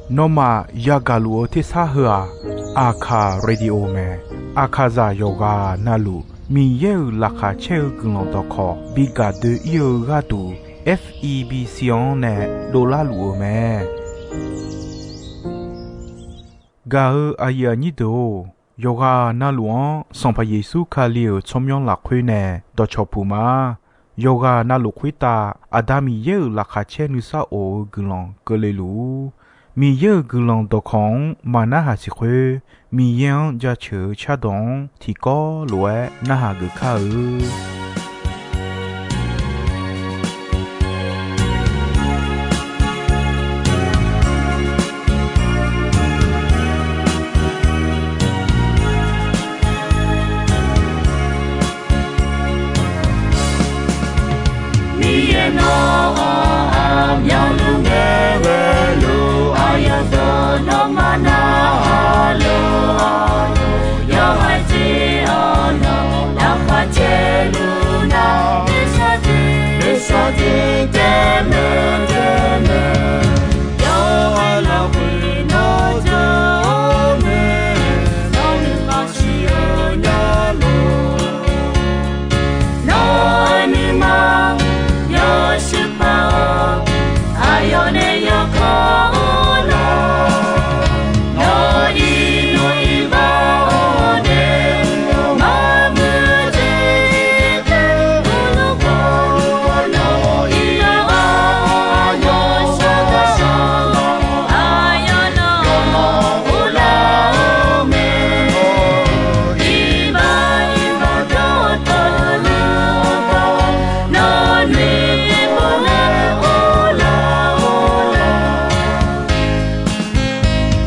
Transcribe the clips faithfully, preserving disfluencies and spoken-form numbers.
Nawmaf yagaq luf-eu tersar heu-aq, Aqkaq Radio mae. Aqkaqzaq yawqghaq navluf Miqyaer-euq laqkhaq caer-eu guiqlanq dawqkawq bi gaq doe-ir-eu gharduq, F E B C-anr nae dovlar luf-eu mae. Gaq-eu aqyuif aqnyir deuq-or, yawqghaq navluf-anr Sanqpaq Yeqsur Kali-euq tsawrmyanr lafkhoer nae dawqcawq puq ma. Yawqghaq navluf khoertav Aqda Miqyaer-euq laqkhaq caer nuisar of-eu guiqlanq keuvle luf-ur. Miqyaer-euq guiqlanq dawqkawq-anr maqnarhaq siq khoer, Miqyaer-anr jaceuq-eu cardawq-anr tiqkawv lof-aer narhaq geuf kar-eu. Miqyaer nawr-aq, aqmyanluf ngae ghaeluf aqyawf dawq nawmaf narhaq luf-awr, yawqha jeq-awr nawq laqkhaq caerluf nar, nuisar jeq nuisar jeq taef mae taef mae. Yawqha lafkhoer nawr jawr-awr mae, nawr nuima siq-eu nya lor. Nawr-eu nuima yawshuif paq-awr, aqyawf nae yawkawr-eu lar. Nawr iqnan iqbax-awr nae maqmuiq-eu jeq, heulof-aer nawr iqnan-awr aqyawf shar gar shar lar, aqyawf nawq-anr uvlar-eu mae. Iqbax iqbax dawqtawvluf-anr baw-awr, nawr noeqpov-aer uvlar-eu lar.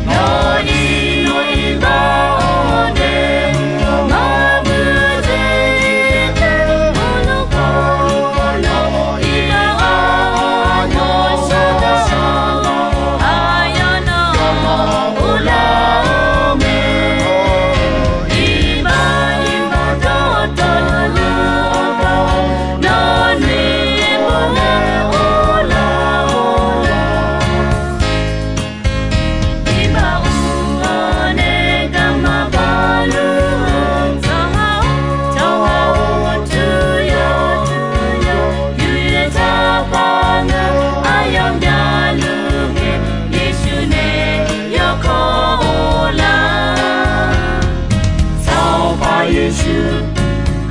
Nawr iqnan iqbax-awr nae maqmuiq-eu jeq, heulof-aer nawr iqnan-awr aqyawf shar gar shar lar, aqyawf nawq-anr uvlar-eu mae. Iqbax iqbax dawqtawvluf-anr baw-awr, nawr noeqpov-aer uvlar-eu lar. Iqbax mr-awr nae garma baqluf-eu, tsawrhaq-or, tsawrhaq-or, turyawq turyawq yuryaer taqpar ngae, aqyawf myanluf ngae, Yeqsur nae yawkawr-eu lar. Sanqpaq Yeqsur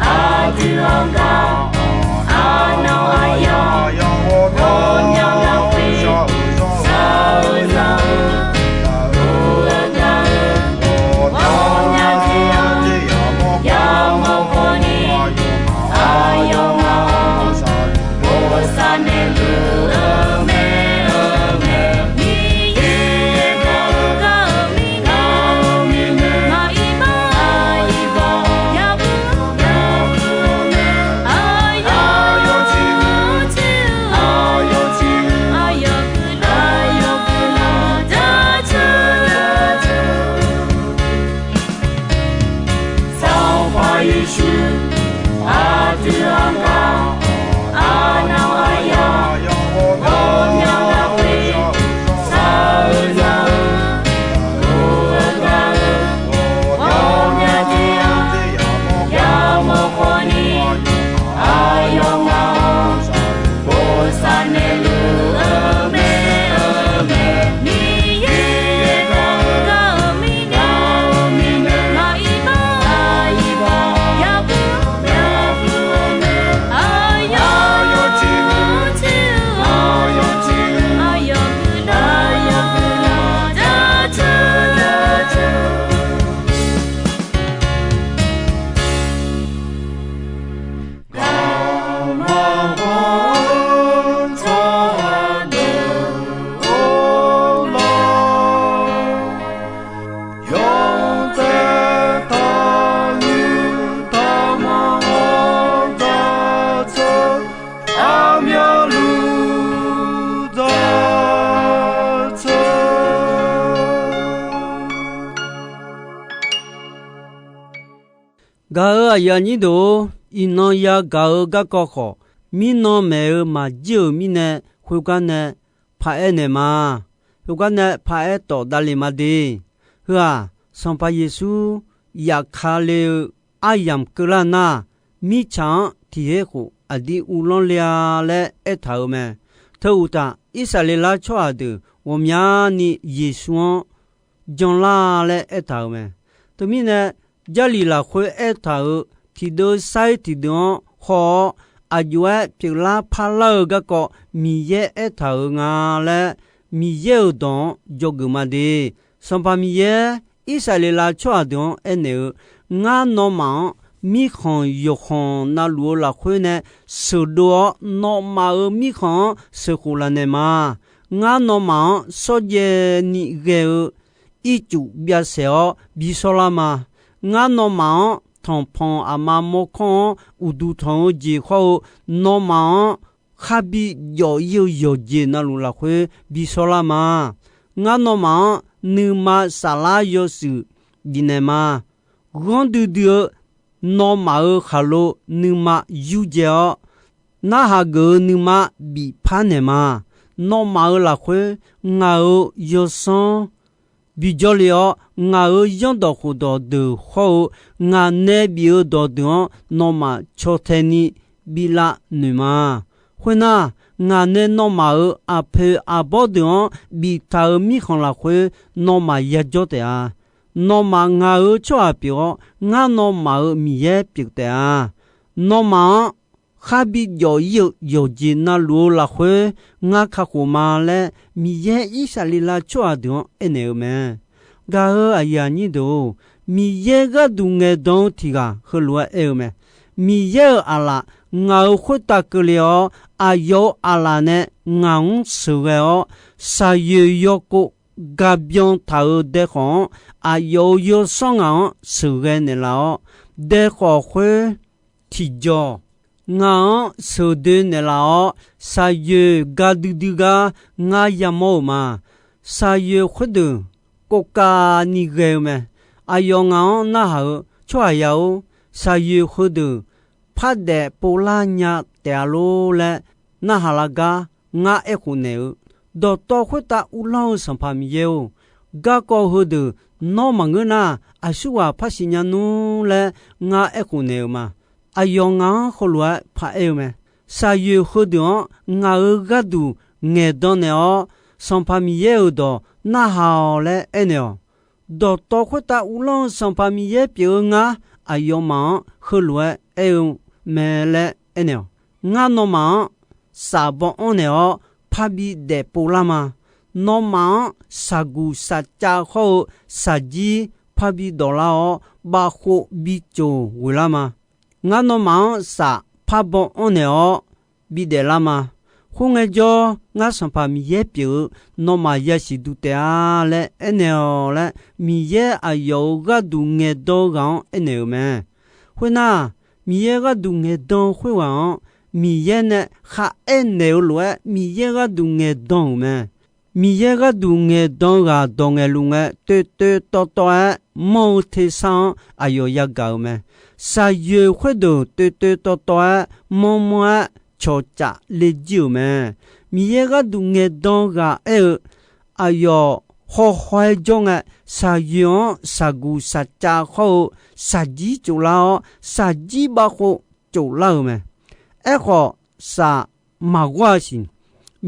aqdui-anr gar, arnan aqyawf ghawqmyanr lafkhoer shaq-eu zaq-eu, ur-eu gar-eu ghawqmyanr jeq-anr yamawr khawf ni, aqyawf ngaq-anr bosav naeqluf-eu mae-eu mae. Miqyaer gar-eu gar-eu mirnae, ngaq iqbax iqbax yabui-awr, aqyawf aqyawf tsiq-eu, aqyawf tsiq-eu, aqyawf guiqlanq, aqyawf guiqlanq jaceuq jaceuq. Sanqpaq Yeqsur aqdui-anr gar, arnan aqyawf ghawqmyanr lafkhoer shaq-eu zaq-eu, ur-eu gar-eu ghawqmyanr jeq-anr yamawr khawf ni, aqyawf ngaq-anr bosav naeqluf-eu mae-eu mae. Miqyaer gar-eu gar-eu mirnae, ngaq iqbax iqbax yabui-awr, aqyawf tsiq-eu, aqyawf guiqlanq, aqyawf guiqlanq jaceuq jaceuq. Garma bawr-eu tsawrhaq deuq-or lawr, yawtsaev taqnyoeq taqmanq-awr jaceuq, aqmyanluf jaceuq. Gaq-eu aqyuif aqnyir deuq-or, iqnan yagaq-eu garkawv khawf, mirnan maeq-eu maqjir-euq mirnae, khoergar nae paq-aer naeq ma. Heugar nae paq-aer tawf davle ma de. Heu-aq, Sanqpaq Yeqsur yafkale-eu aryamq keuvlar nar, mirtsaq-anr tiq her khof aqdir uvlanr le-a laer aertaq-euq mae. Teu uqtaf, Irsaqleqlav tsawrhaq deuq ghawqmyani Yeqsur-anr janlar laer aertaq-euq mae. Teumirnae, Jarlif lafkhoer aertaq-euq tiqdeuv sair tiqdeuv-anr haw-awr, aqjox-aer pyeuflar parlar-eu garkawv Miqyaer aertaq-euq nga laer, Miqyaer-euq dawq-anr dzawgeuf ma de. Sanqpaq Miqyaer Irsaqleqlav tsawrhaq deuq-anr aernaeq-eu, Ngar nawmaf-anr mirkhanq yawqkhanq navluf-eu lafkhoer nae sheuqdov-awr, nawmaf-euq mirkhanq-anr sheuqkhof lafnaeq ma. Ngar nawmaf-anr shawrjaev ni ghae-eu ircuf byasaef-awr bi shawrlar ma. Ngar nawmaf-anr tanqpanq aqma mawrkawr-anr uqduq tanq-eu jeq khawr-eu, nawmaf-anr kharbi jawf ir-eu yawqjeq navluf lafkhoer bi shawrlar ma. Ngar nawmaf-anr nuima saflar yawshuif bifnaeq ma. Ghanr duidui-eu nawmaf-euq khaqlo nuima yurdzae-awr, narhaq geuf-eu nuima bifpar naeq ma. Nawmaf-euq lafkhoer ngaq-euq yawsanr bijawr le-awr, ngaq-euq zanrdawq khofdawq deuq hawr-eu, ngaq nae bif-eu dawqdeuq-anr nawmaf caw tae ni bi lav noeq ma. Khoernar, ngaq nae nawmaf-euq aqpoeq aqbawr deuq-anr biftaq-euq mirkhanq lafkhoer nawmaf yajawr taef-a. Nawmaf ngaq-euq tsawrhaq pyeuf-awr, ngar nawmaf-euq Miqyaer pyeuf taef-a. Nawmaf-anr kharbi jawf ir-eu yawqjeq navluf-eu lafkhoer ngar kakhof ma laer, Miqyaer Irsaqleqlav tsawrhaq deuq-anr aernaeq-eu mae. Gaq-euq aqyuif aqnyir deuq-or, Miqyaer gharduq ngaeqdan-eu tiq ghaq heulof-aer aer-eu mae. Miqyaer-euq aqlaf ngaq-euq khoertav keuvle-awr, aqyawf-euq aqlaf nae ngaq-anr sheuqghae-awr, shaqyoeq yawkov gabyan taq-euq daekhawf-anr, aqyawf-euq yawsanr ngaq-anr sheuqghae naeqlaf-awr, daekhawf khoer tiqjawq ngaq-anr sheuqdoe naeqlaf-awr, shaqyoeq ga duidui gar ngar yamawr-euq ma. Shaqyoeq khoerdeuq kovkavni ghae-eu mae. Aqyawf ngaq-anr narhaq-eu, Tsawrhaq ya-or, shaqyoeq heudeuq pardaef povlar nya taef-a lor laer narhaq lar gar ngar aerkhof naeq-eu, dawqtawv khoertav uvlanr-eu Sanqpaq Miqyaer-or, garkawv heudeuq nawr maqngeur nar, aqsurghaq par siqnya nmr laer ngar aerkhof naeq-euq ma. Aqyawf ngaq-anr heulof-aer paraer-eu mae. Shaqyoeq heudeuq-anr ngaq-euq gharduq ngaeqdan naeq-awr, Sanqpaq Miqyaer-euq dawq narhaq-awq laer aernaeq-awq. Dawqtawv khoertav uvlanr-eu Sanqpaq Miqyaer pyeuf-eu ngar, aqyawfmaf-anr heulof-aer aer-eu mae laer aernaeq-awq. Ngar nawmaf-anr saf baw anr naeq-awr, parbi daefpov lar ma. Nawmaf-anr shaqguq shaqcav hawr-eu shaqjir parbi dawq lar-awr, bavkhov bi coq ghoeq lar ma. Ngar nawmaf-anr saf par baw anr naeq-awr bidaef lar ma. Khoerngae jawr, ngar Sanqpaq Miqyaer pyeuf-eu nawmaf yasiq duq taef-a laer aernaeq-awq laer, Miqyaer aqyawf-euq gharduq ngaeqdan-eu ghaq-anr aernaeq-euq mae. Khoernar, Miqyaer gharduq ngaeqdan-eu khoerghaq-anr, Miqyaer nae kharaer naeq-eu lof-aer, Miqyaer gharduq ngaeqdan-euq mae. Miqyaer gharduq ngaeqdan-eu ghaq dawq ngaeqluf ngae, toeq toeq tawv tawv-aer manr-eu tersar-anr aqyawf yagaq-euq mae. Shaqyoeq khoerdeuq toeq toeq tawv tawv-aer manr manr-aer cawqcaf le jir-euq mae. Miqyaer gharduq ngaeqdan ghaq aer-eu, aqyawf hawhaw-aer jawr ngae, shaqyoeq-anr shaqguq shaqcav hawr-eu shaqjir cof lar-awr, shaqjir bavkhov cof lar-euq mae. Aerkhawf, saf maqghawr-a siq.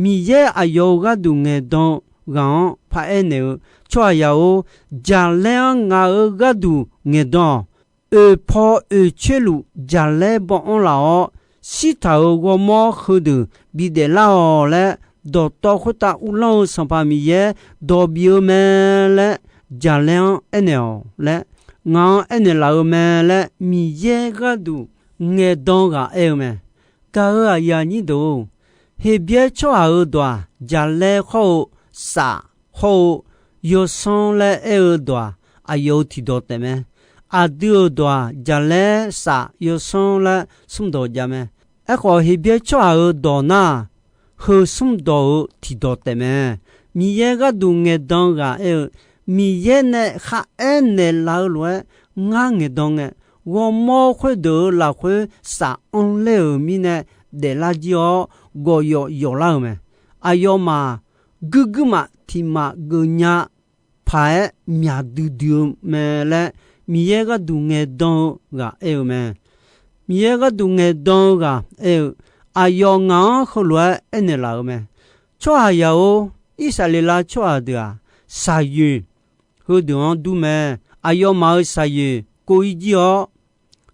Miqyaer aqyawf-euq gharduq ngaeqdan-eu ghaq-anr paraer naeq-eu, Tsawrhaq ya-or, jaqlaer-anr ngaq-euq gharduq ngaeqdan-awq. Oeqpaw oeqcoer luf jaqlaer baw anr laf-awr, shirtaq-euq ghawrmawr heudeuq bidaef lar-awq laer, dawqtawv khoertav uvlanr-eu Sanqpaq Miqyaer dawq bif-eu mae laer, jaqlaer-anr aernaeq-awq laer, ngaq-anr aernaeq laf-eu mae laer, Miqyaer gharduq ngaeqdan ghaq aer-eu mae. Gaq-euq aqyuif aqnyir deuq-or, Heqbyaer tsawrhaq-euq dawq-aq, jaqlaer hawr-eu saf hawr-eu yawsanr laer aer-eu dawq-aq, aqyawf-euq tiqdawq taef mae. Aqdui-euq dawq-aq, jaqlaer saf yawsanr laer smrdawq jav mae. Aerkhawf, Heqbyaer tsawrhaq-euq dawq nar-aq, heu smrdawq-euq tiqdawq taef mae. Miqyaer gharduq ngaeqdan ghaq aer-eu, Miqyaer nae kharaer naeqlaf-eu lof-aer ngar ngaeqdan ngae, ghawrmawr khoerdeuq-euq lafkhoer saf anr ler-euq mirnae daeflar jir-awr, gawqyawf yawflar-euq mae. Aqyawfmaf guirguirmaf tiqmaf geufnya paq-aer myaq duidui-eu mae laer, Miqyaer gharduq ngaeqdan-eu ghaq aer-eu mae. Miqyaer gharduq ngaeqdan-eu ghaq aer-eu, aqyawf ngaq-anr heulof-aer aernaeq laf-euq mae. Tsawrhaqzaq-or, Irsaqleqlav tsawrhaq deuq-aq, shaqyoeq heudeuq-anr dur mae. Aqyawfmaf-euq shaqyoeq kov-ir jir-awr,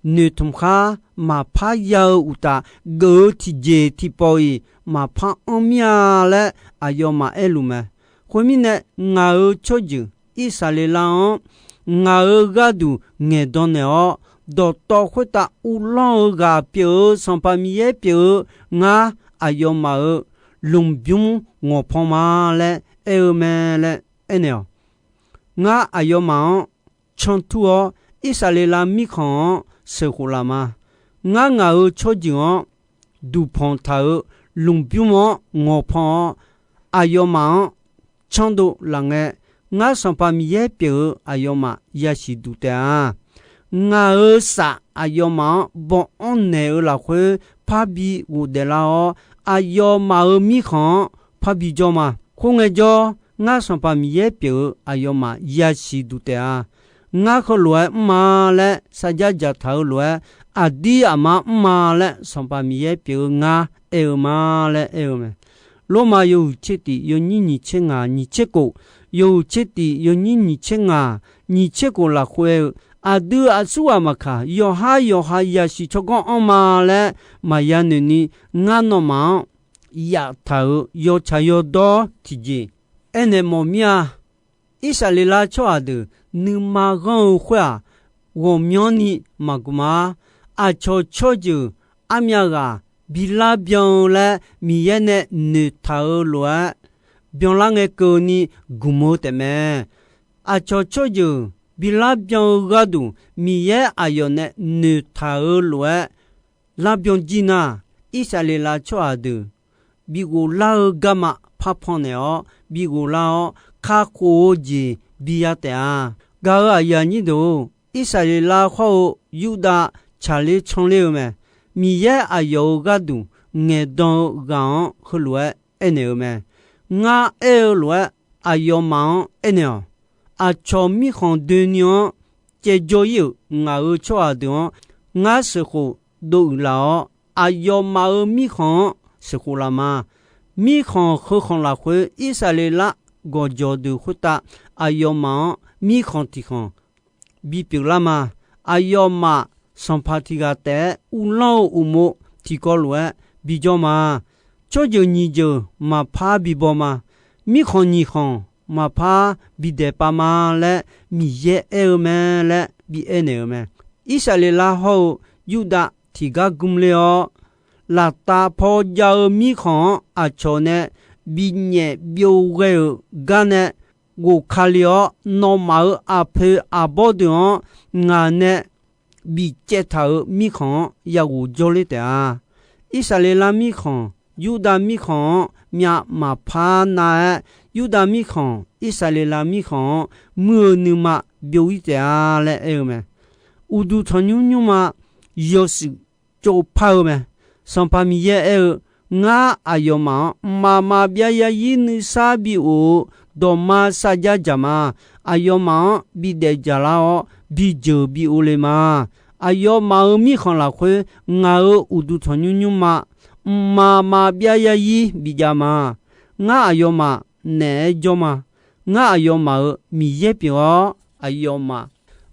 noeqtmq khar maqpar ya-eu uqtaf, geuf-eu tiqjeq tiqpawf-iq maqpar anr mir-a laer aqyawfmaf aerluf mae. Khoermirnae, ngaq-euq tsawrjeuq Irsaqleqlav-anr ngaq-euq gharduq ngaeqdan naeq-awr, dawqtawv khoertav uvlanr-eu ghaq pyeuf-eu, Sanqpaq Miqyaer pyeuf-eu, ngar aqyawfmaf-euq lmqbymr ngawqpan ma laer aer-eu mae laer aernaeq-awq. Ngar aqyawfmaf-anr cantur-awr, Irsaqleqlav mirkhanq-anr sheuqkhof laf ma. Ngar ngaq-euq tsawrjeuq-anr duqpanq taq-euq lmqbymr-anr ngawqpan-awr, aqyawfmaf-anr canrdov laf ngae, ngar Sanqpaq Miqyaer pyeuf-eu aqyawfmaf yasiq duq taef-a. Ngaq-euq saf aqyawfmaf-anr baw-anr naeq-eu lafkhoer parbi ghofdaef lar-awr, aqyawfmaf-euq mirkhanq-anr parbi jawr ma. Khoerngae jawr, ngar Sanqpaq Miqyaer pyeuf-eu aqyawfmaf yasiq duq taef-a. Ngar heulof-aer mr ma laer sarjax dzaqtaq-eu lof-aer, aqdir aqmar mr ma laer Sanqpaq Miqyaer pyeuf-eu ngar aer-eu ma laer aer-eu mae. Lormav yawhuiq tser tif yawnyir nyiq tser ngaq nyiq tser khof, yawhuiq tser tif yawnyir nyiq tser ngaq nyiq tser khof lafkhoer aer-eu, aqdui aqsurghaq maqkaq, yawqhar yawqha yasiq tsawrganr anr ma laer maqya noeqni, ngar nawmaf-anr yaftaq-euq yawtsaq yawdawr tiqjeq aernaeq mawf mir-a. Irsaqleqlav tsawrhaq deuq nuima ghanr-eu khoer-aq, ghawqmyanrni maqgmq-ar. Aqcawq tsawrjeuq armyav ghaq bilar byan-eu laer Miqyaer nae noeqtaq-eu lof-aer, byanlar ngae keuvni gmq-eu taefmae. Aqcawq tsawrjeuq bilar byan-eu gharduq Miqyaer aqyawf nae noeqtaq-eu lof-aer, larbyan jir nar, Irsaqleqlav tsawrhaq deuq bighof lar-eu garma parpan naeq-awr bighof lar-awr, kakhof-eu jeq biya taef-a. Gaq-euq aqyuif aqnyir deuq-or, Irsaqleqlav hawr-eu Yurdav tsaqler canler-eu mae. Miqyaer aqyawf-euq gharduq ngaeqdan-eu ghaq-anr heulof-aer aernaeq-eu mae. Ngar aer-eu lof-aer aqyawfmaf-anr aernaeq-awq. Aqcawq mirkhanq doeni-anr caevjawr-ir-euq ngaq-euq tsawrhaq deuq-anr ngar sheuqkhof dov uiq laf-awr, aqyawfmaf-euq mirkhanq-anr sheuqkhof laf ma. Mirkhanq heukhanq lafkhoer Irsaqleqlav gawqjawq deuq khoertav aqyawfmaf-anr mirkhanq tiq khanq bipyeuf lar ma. Aqyawfmaf sanqpaq tiq ghaq taef-aer uvlanr-eu uqmov tiqkawv lof-aer bijawr ma. Tsawrjeuq nyiq jeuq maqpar bibaw ma. Mirkhanq nyiq khanq maqpar bidaeq pav ma laer Miqyaer aer-eu mae laer bi aernaeq-eu mae. Irsaqleqlav hawr-eu Yurdav tiqgar gmler-awr, laftav paw jav-eu mirkhanq-anr aqcawq nae binyaef byov ghae-euq gar nae ghof kali-awr, nawmaf-euq aqpoeq aqbawr deuq-anr ngaq nae bicaev taq-euq mirkhanq-anr yaghof jawrler taef-a. Irsaqleqlav mirkhanq, Yurdav mirkhanq-anr myav maqpar nav-aer, Yurdav mirkhanq Irsaqleqlav mirkhanq-anr muir-eu nuima byov-ir taef-a laer aer-eu mae. Uqduq tanqnymr nymrma yawshuif tsov par-eu mae. Sanqpaq Miqyaer aer-eu, Ngar aqyawfmaf-anr mqmaq maqbyav yarzir nuisar bi of-eu dawqma sarjax dzaq ma. Aqyawfmaf-anr bidaef dzaq lar-awr, bijeuq bi of le ma. Aqyawfmaf-euq mirkhanq lafkhoer ngaq-euq uqduq tanqnymr nymrma mqmaq maqbyav yarzir bijav ma. Ngar aqyawfmaf naeq-aer jawr ma. Ngar aqyawfmaf-euq Miqyaer pyeuf-awr, aqyawfmaf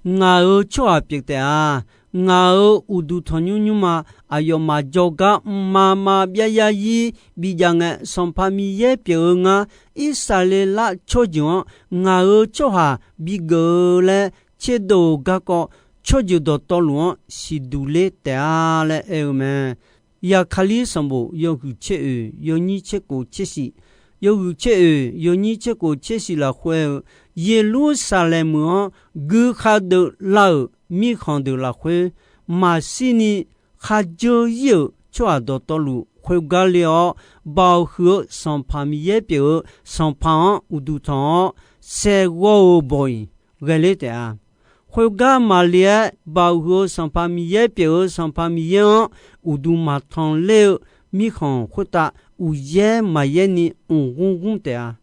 ngaq-euq tsawrhaq pyeuf taef-a. Ngaq-euq uqduq tanqnymr nymrma aqyawfmaf jawrgar mqmaq maqbyav yarzir bijav ngae, Sanqpaq Miqyaer pyeuf-eu ngar, Irsaqleqlav tsawrjeuq-anr ngaq-euq tsawrhaq bigeuf-eu laer tserdov-eu garkawv, tsawrjeuq dawqtawvluf-anr siqduq ler taef-a laer aer-eu mae. Yaqkaqlir sanqbof yawhuiq tser oeq yawnyir tser khof tser shif, yawhuiq tser oeq yawnyir tser khof tser shif lafkhoer-eu, Yeqlursaqlaeq meuq-anr guikhav deuvlar-euq mirkhanq deuq lafkhoer, maqshirni khardzeur-ir-euq tsawrhaq dawqtawvluf khoergar le-awr, Baoq huiq-eu Sanqpaq Miqyaer pyeuf-eu Sanqpaq-anr uqduq tanq-awr, saeqghawv-euq bawq-iq ghae ler taef-a. Khoergar maqle-aer, Baoq huiq-eu Sanqpaq Miqyaer pyeuf-eu Sanqpaq Miqyaer-anr uqduq maqtanq ler-eu mirkhanq khoertav uqyaer maqyaer ni mq gmr gmr taef-a.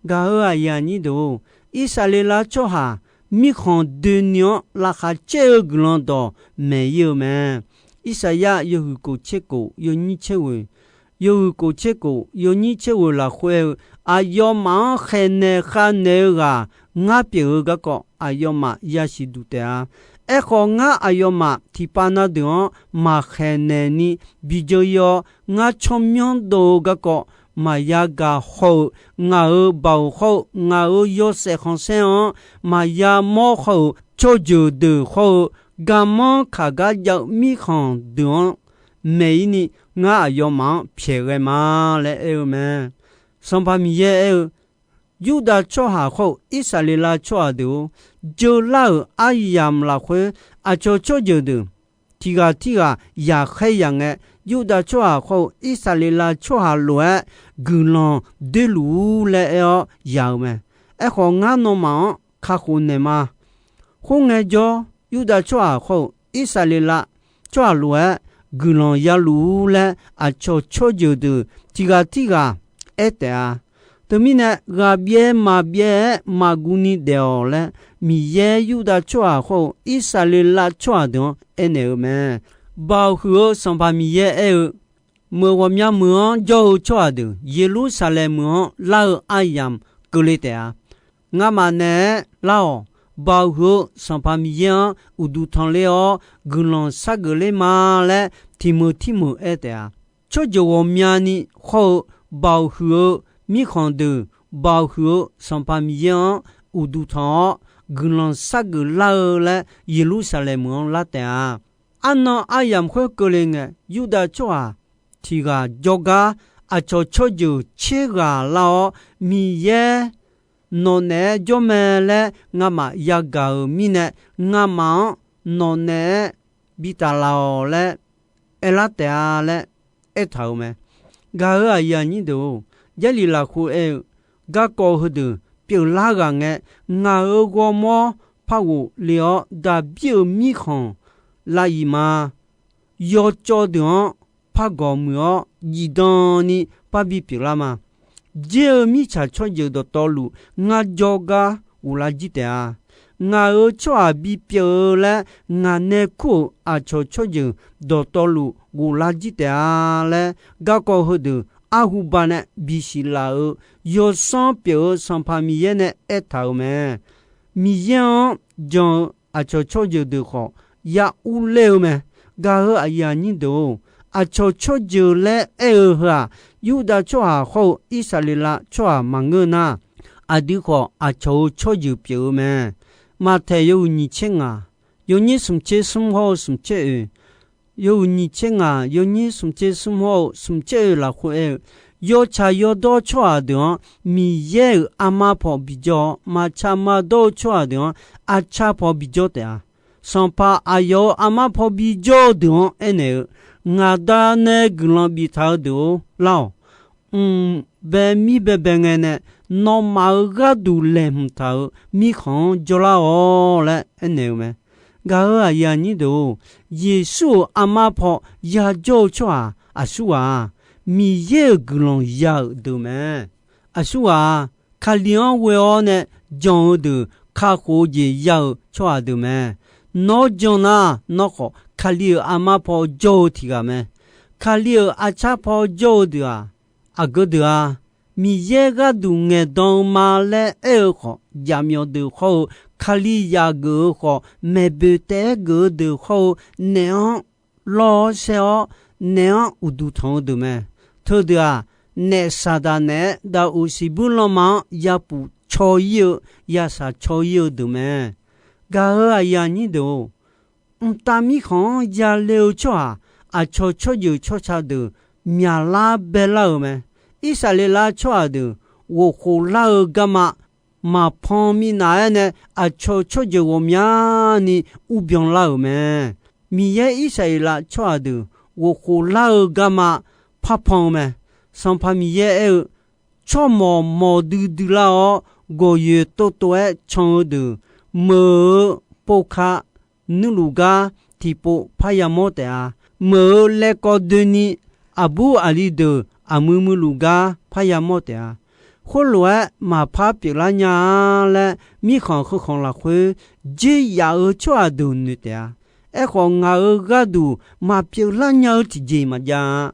Gaq-euq aqyuif aqnyir deuq-or, Irsaqleqlav tsawrhaq mirkhanq doeni-anr laqkhaq caer-eu guiqlanq dawq maeq-ir-eu mae. Irsaqyar yawhuiq kof tser kof yawnyir tser ghoeq, yawhuiq kof tser kof yawnyir tser ghoeq lafkhoer aer-eu, aqyawfmaf-anr khaeqnaeq khavnaeq-eu ghaq ngar pyeuf-eu garkawv aqyawfmaf yasiq duq taef-a. Aerkhawf, ngar aqyawfmaf tiqpav na deuq-anr maqkhaeqnaeq ni bi dzeur-ir-awr, ngar tsawrmyanr dov-eu garkawv maqya gaq haw-eu, ngaq-euq baoq hawr-eu, ngaq-euq yawshaef khanqsaer-anr maqya mawr haw-euq tsawrjeuq deuq hawr-eu, garmanr kaq gar jav-eu mirkhanq deuq-anr maeq-ir ni, ngar aqyawfmaf-anr pyaeq ghae ma laer aer-eu mae. Sanqpaq Miqyaer aer-eu, Yurdav tsawrhaq hawr-eu Irsaqleqlav tsawrhaq deuq-or, jeular-euq aryamq lafkhoer aqcawq tsawrjeuq deuq tiqghaq tirghaq yaqkhaer yaq ngae, Yurdav tsawrhaq hawr-eu Irsaqleqlav tsawrhaq lof-aer guiqlanq doerluf-ur laer aer-awr yaq-eu mae. Aerkhawf, ngar nawmaf-anr kakhof naeq ma. Khoerngae jawr, Yurdav tsawrhaq hawr-eu Irsaqleqlav tsawrhaq lof-aer guiqlanq yaluf-ur laer aqcawq tsawrjeuq deuq tiqghaq tirghaq aer taef-a. Teumirnae, ghaqbyaev maqbyaev-aer maqguv ni daef-awq laer, Miqyaer Yurdav tsawrhaq hawr-eu Irsaqleqlav tsawrhaq deuq-anr aernaeq-eu mae. Baoq huiq-eu Sanqpaq Miqyaer aer-eu, meuq ghawqmya meuq-anr jawr-eu tsawrhaq deuq Yeqlursaqlaeq meuq-anr lar-eu aryamq keuvle taef-a. Ngamaf naeq-aer lar-awq. Baoq huiq-eu Sanqpaq Miqyaer-anr uqduq tanqler-awr guiqlanq shargeuf ler ma laer tiq meuq tirmeuq aer taef-a. Tsawrjeuq ghawqmyani hawr-eu baoq huiq-eu mirkhanq deuq, baoq huiq-eu Sanqpaq Miqyaer-anr uqduq tanq-awr guiqlanq shargeuf lar-eu laer Yeqlursaqlaeq meuq-anr lar taef-a. Arnan aryamq khoer keuvle ngae, Yurdav tsawrhaq tiqghaq jawrgar aqcawq tsawrjeuq tser ghaq lar-awr, Miqyaer nawq naeq-aer jawr mae laer ngamaf yagaq-euq mirnae, ngamaf-anr nawq naeq-aer bitaf laf-awq laer aerlar taef-a laer aertaq-euq mae. Gaq-euq aqyuif aqnyir deuq-or, Jarlif lafkhoer aer-eu, garkawv heudeuq pyeuflar ghaq ngae, ngaq-euq ghawrmawr par ghof le-awr, Daqbir-euq mirkhanq lav-iq ma. Yawcawv deuq-anr par gawq muiq-awr, zifdan ni par bipyeuf lar ma. Dzer-eu mirtsaq tsawrjeuq dawqtawvluf ngar jawrgar ghoflar jir taef-a. Ngaq-euq tsawrhaq bipyeuf-eu laer ngaq nae kur-euq aqcawq tsawrjeuq dawqtawvluf ghoflar jir taef-a laer, garkawv heudeuq arhu ba nae bisiq laf-euq Yawsanr pyeuf-eu Sanqpaq Miqyaer nae aertaq-euq mae. Miqyaer-anr jan-eu aqcawq tsawrjeuq deuq khawf ya urler-eu mae. Gaq-euq aqyuif aqnyir deuq-or, aqcawq tsawrjeuq laer aer-eu heu-aq, Yurdav tsawrhaq hawr-eu Irsaqleqlav tsawrhaq maqngeur nar, aqdui khawf aqcawq-euq tsawrjeuq pyeuf-eu mae. Maqtaeq yawhuiq nyiq tser ngaq, yawnyir smq tser smr hawr-eu smq tser oeq, yawhuiq nyiq tser ngaq, yawnyir smq tser smr hawr-eu smq tser oeq lafkhoer aer-eu, yawtsaq yawdawr tsawrhaq deuq-anr Miqyaer-euq armar paw bijawr-awr, maqtsaq maqdawr-eu tsawrhaq deuq-anr arcar paw bijawr taef-a. Sanqpaq aqyawf-euq armar paw bijawr-eu deuq-anr aernaeq-eu, Ngaq Da nae guiqlanq biftaq-eu deuq-or, lar-awq. Mq bae mir baebae ngae nae, nawmaf-euq gharduq laeqhmq taq-euq mirkhanq-anr jawrlar-awq laer aernaeq-eu mae. Gaq-euq aqyuif aqnyir deuq-or, Yeqsur-euq armar paw yajawr-eu tsawrhaq aqsurghaq-aq, Miqyaer-euq guiqlanq ya-euq deuq mae. Aqsurghaq-aq, Kali-anr ghoe-awr nae jan-eu deuq kakhof-eu jeq ya-euq tsawrhaq deuq mae. Nawr jan nar, nawr khawf Kali-euq armar paw jawr-eu tiq ghaq mae. Kali-euq arcar paw jawr-eu deuq-aq, aqgeu deuq-a. Miqyaer gharduq ngaeqdan-eu ma laer aer-eu khawf, jaqmyawf deuq hawr-eu, Kali yaf geuf-eu khawf, maeqboeq taef-aer geuf-eu deuq hawr-eu, naef-anr lawr-awr saer-awr, naef-anr uqduq tanq-eu deuq mae. Teudeuq-aq, naef Saqdaq naeq-aer daquq siqbuir lanma-anr yapuf caw-ir-eu, yasaq caw-ir-eu deuq mae. Gaq-euq aqyuif aqnyir deuq-or, mqtav mirkhanq-anr yale-eu tsawrhaq aqcawq tsawrjeuq tsawrca deuq myaqlar baelar-euq mae. Irsaqleqlav tsawrhaq deuq ghof khof lar-eu garma maqpan minav-aer nae aqcawq tsawrjeuq ghawqmyani urbyan lar-euq mae. Miqyaer Irsaqleqlav tsawrhaq deuq ghof khof lar-eu garma parpan-eu mae. Sanqpaq Miqyaer aer-eu, tsawrmawq mawq duidui lar-awr, gawqyoeq tovtov-aer can-eu deuq, meuq-euq povka nuirluf gar tiqpov parya mawr taef-a. Meuq-euq laevkawv doeni aqbur aqli deuq aqmui muiluf gar parya mawr taef-a. khoerlof-aer maqpar pyeuflar nya-a laer, mirkhanq heukhanq lafkhoer jeryaf-euq tsawrhaq deuq noeq taef-a. Aerkhawf, ngaq-euq gharduq maqpyeuf lar nya-eu tiqjeq maqjav-a.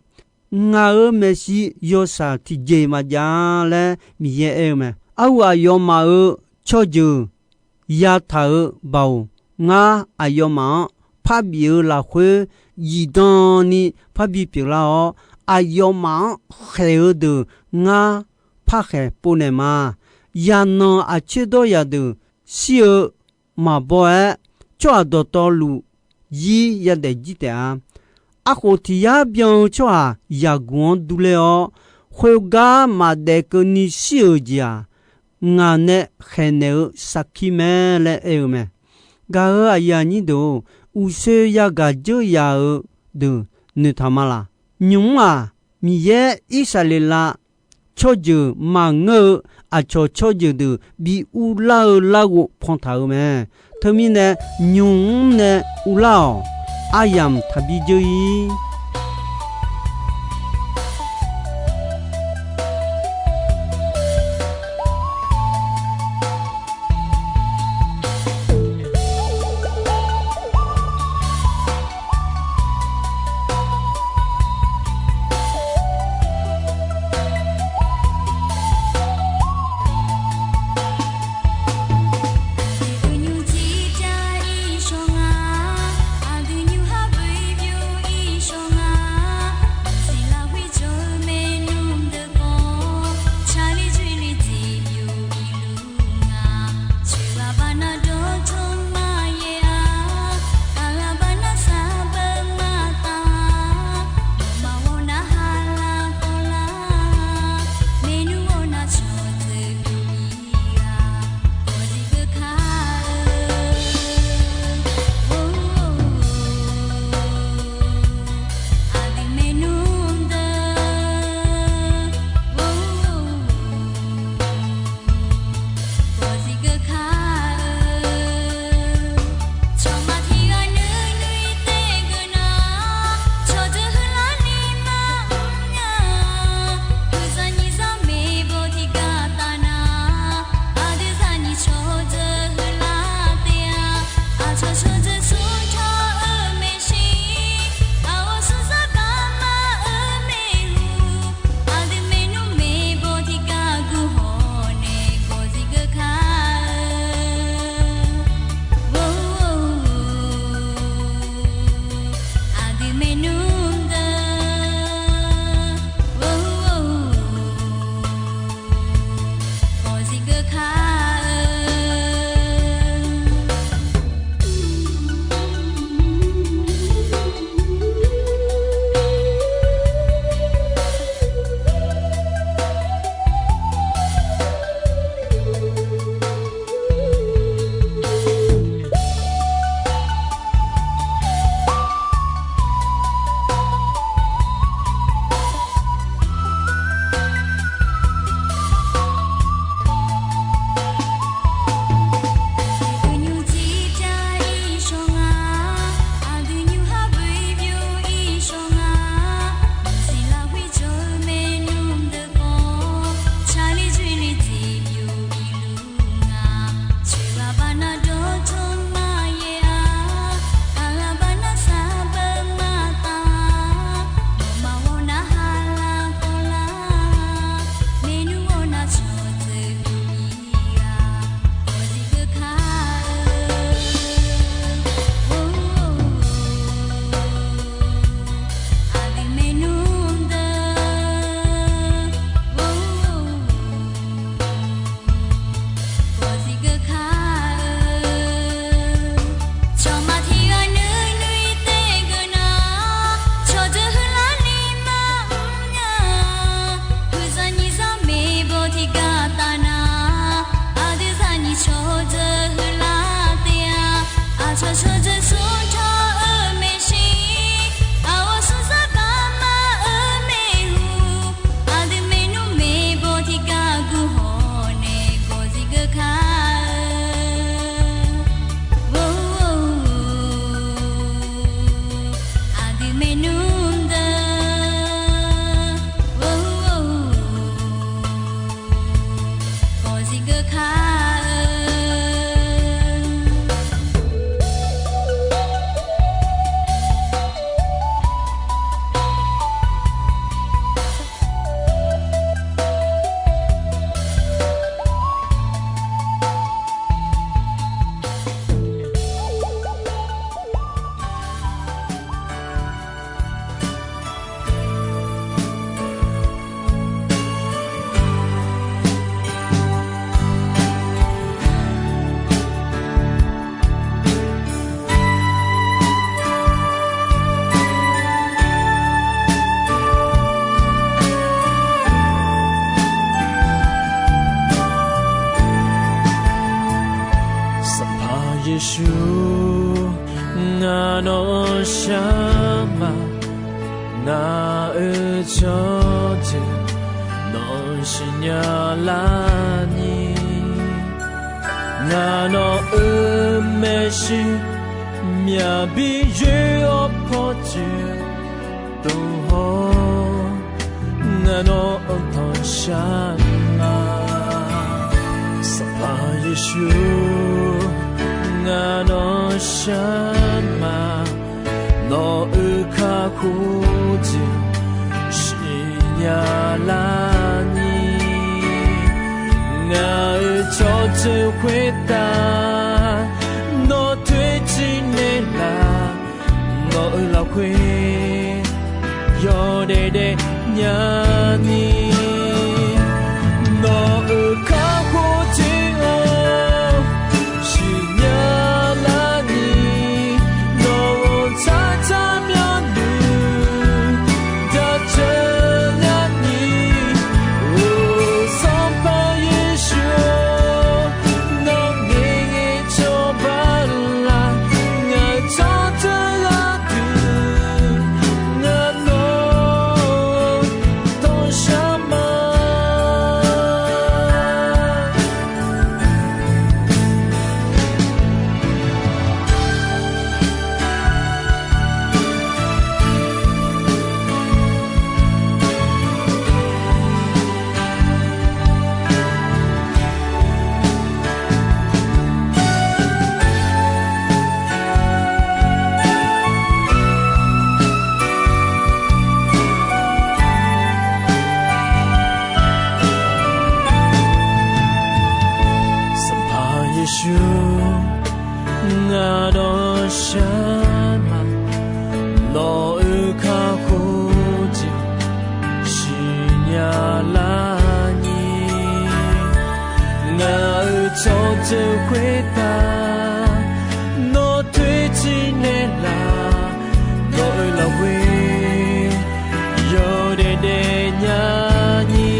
Ngaq-euq maeqshi yawshaq tiqjeq maqjav-a laer Miqyaer aer-eu mae. Arhu aqyawfmaf-euq tsawrjeuq yataq-euq baoq, ngar aqyawfmaf-anr parbif-eu lafkhoer zifdan ni parbi pyeuflar-awr, aqyawfmaf-anr khaeq-eu deuq ngar parkhaeq povnaeq ma. Yaqnanq aqcoer dawryaq deuq shir-eu maqbaw-aer, tsawrhaq dawqtawvluf zir yadaef jir taef-a. Arkhof tiq yar byan-eu tsawrhaq yaqguq-anr durler-awr, khoergar maqdaef keuvni shir-euq jeq-aq, ngaq nae khaeqnaeq-eu sarkir mae laer aer-eu mae. Gaq-euq aqyuif aqnyir deuq-or, uqshoe yagaq dzeur yaf-eu deuq noeqtaq ma laq? Nymq-mr-aq, Miqyaer Irsaqleqlav tsawrjeuq maqngeur-eu aqcawq tsawrjeuq deuq bi urlar-eu larghov pantaq-euq mae. Teumirnae, nymq-mr nae urlar-awq. Aryamq taqbi dzeur-ir. Yeqsur, ngaq nawq-anr shar ma. Ngaq-euq tsawrjeuq nawq-anr siqnya larni, ngaq nawq-euq maeqshi myaq bi yoer-awr pawdzoeq dov-awr, ngaq nawq-anr tanqshar ma. Sanqpaq Yeqsur, ngaq nawq-anr shar ma. Nawq-euq kakhof jeq siqnya larni, ngaq-euq tsawrjeuq khoertav nawr toeqciv naeqlaf. Nawq-euq lafkhoer yawdaef daef nyani, nawq-euq kakhof jeq-anr siqnya larni, nawq-anr tsaqtsaq myanrluf jaceuq nyani. Or, Sanqpaq Yeqsur, nawq ngaeqghae cawba laf, ngaq-euq tsawrjeuq gharduq ngaq nawq-anr tanqshar ma. Sanqpaq Yeqsur, ngaq nawq-anr shar ma. Nawq-euq kakhof jeq siqnya larni, ngaq-euq tsawrjeuq khoertav nawr toeqciv naeqlaf. Nawq-euq lafkhoer yawdaef daef nyani,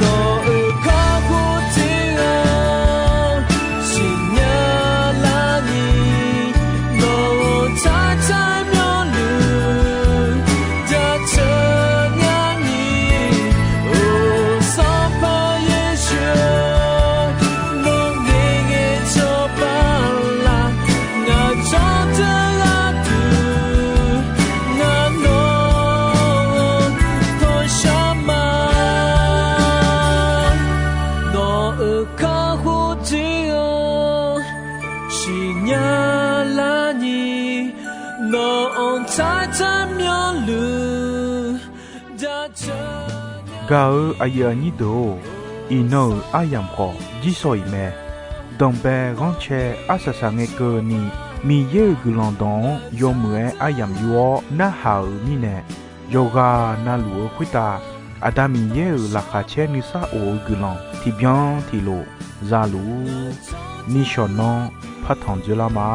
nawq-euq kakhof jeq-anr siqnya larni, nawq-anr tsaqtsaq myanrluf jaceuq nyani. Or, Sanqpaq Yeqsur, nawq ngaeqghae cawba laf, ngaq-euq tsawrjeuq gharduq ngaq nawq-anr tanqshar ma. Nawq-euq kakhof jeq-anr siqnya larni, nawq-anr tsaqtsaq myanrluf jaceuq nya. Gaq-euq aqyuif aqnyir deuq-or, iqnan-euq aryamq khawf jirsawq iq mae. Danqbae ghanrcae arsaq saq ngae keuvni, Miqyaer-euq guiqlanq dawq-anr yawmuiq-aer aryamq yur-awr narhaq-euq mirnae, yawqghaq navluf-eu khoertav Aqda Miqyaer-euq laqkhaq caer nuisar of-eu guiqlanq tiqbyan tiqlof za luf-ur. Nishawq nanr partanq dzoerlar ma.